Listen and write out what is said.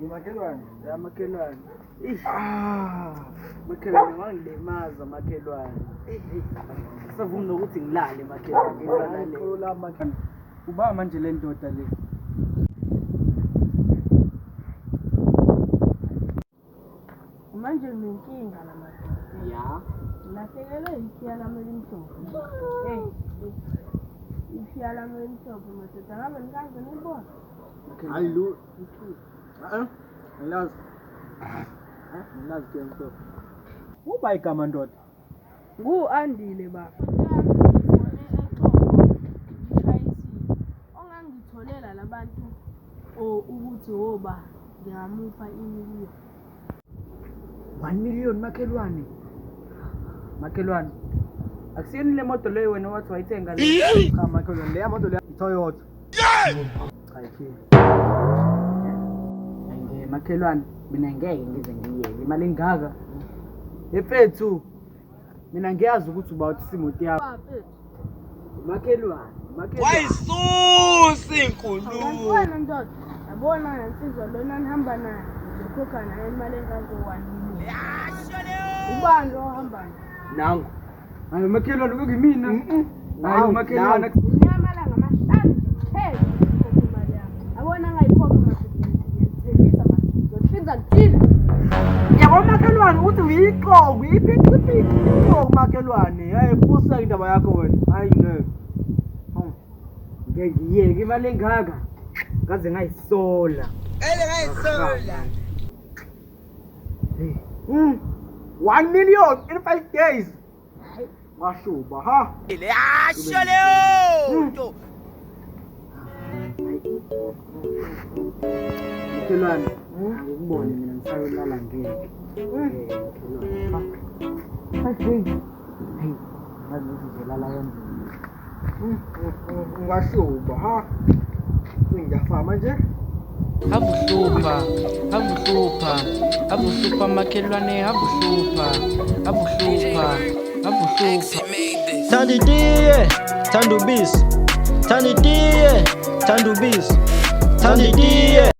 Makhelwane. Ya makhelwane. Eish, Ah. makhelwane wangilimaza makhelwane. Savumi nokuthi ngilale makhelwane. Ngisalale. Xola makhelwane. Uba manje le ndoda le. Manje nginenkinga la madoda. Ya. Ngilahlekelwe ikhiya lami elimhlophe. Hey, ikhiya lami elimhlophe madoda, ngabe nikaze nibone? Hayi lo. Eh? Angilazi. Angilazi ke mhlophe. Uba igama ndoda. Ngu-Andile baba. Ngibone exoxo ngishayisile. Ongangitholela labantu o ukuthi woba ngingamupha imiliyoni. 1 million makhelwane. Makhelwane. Akusiyoni le moto leyo wena wathi wayithenga le. Cha makhelwane, leya moto leya iToyota. Cha ikhiya. Nge makhelwane, mina ngeke ngize ngiyeke imali engaka. Efethu. Mina ngiyazi ukuthi uba uthi imoto yakho. Bafethu. Makhelwane, makhelwane. Wayisusa inkulumo. Wena ndoda, yabona le nsizwa lona nihamba naye, ngizokhokha naye imali engango-1 million. Ubani lo ohamba naye? Nangu. Hayi makhelwane kuyimina. Hayi makhelwane. Nginyamalanga amahlanu nje kuphela ngikhokhe imali yami. Yabona ngayikhokha madoda, ngiyalithembisa manje, ngizohlinza ngithile. Yabo makhelwane uthi uyixoku, uyiphiciphici ixoku makhelwane. Hayi fusa indaba yakho wena. Hayi ngeke. Ngeke ngiyeke imali engaka. Ngaze ngayisola. Ele ngayisola. Hey. 1 million in 5 days. Mashuba ha. Yasho leyo nto. Makhelwane, angikubone mina ngisayolala ngeke. Makhelwane. Ha. 5 days. Hey, ngazi ukuthi ngizolala kanjani. Ngashuba ha. Ngiyafa manje. Abuhlupha, abuhlupha, abuhlupha makhelwane, abuhlupha, abuhlupha, abuhlupha. Thanda itiye, thanda ubisi. Thanda itiye, thanda ubisi. Thanda itiye.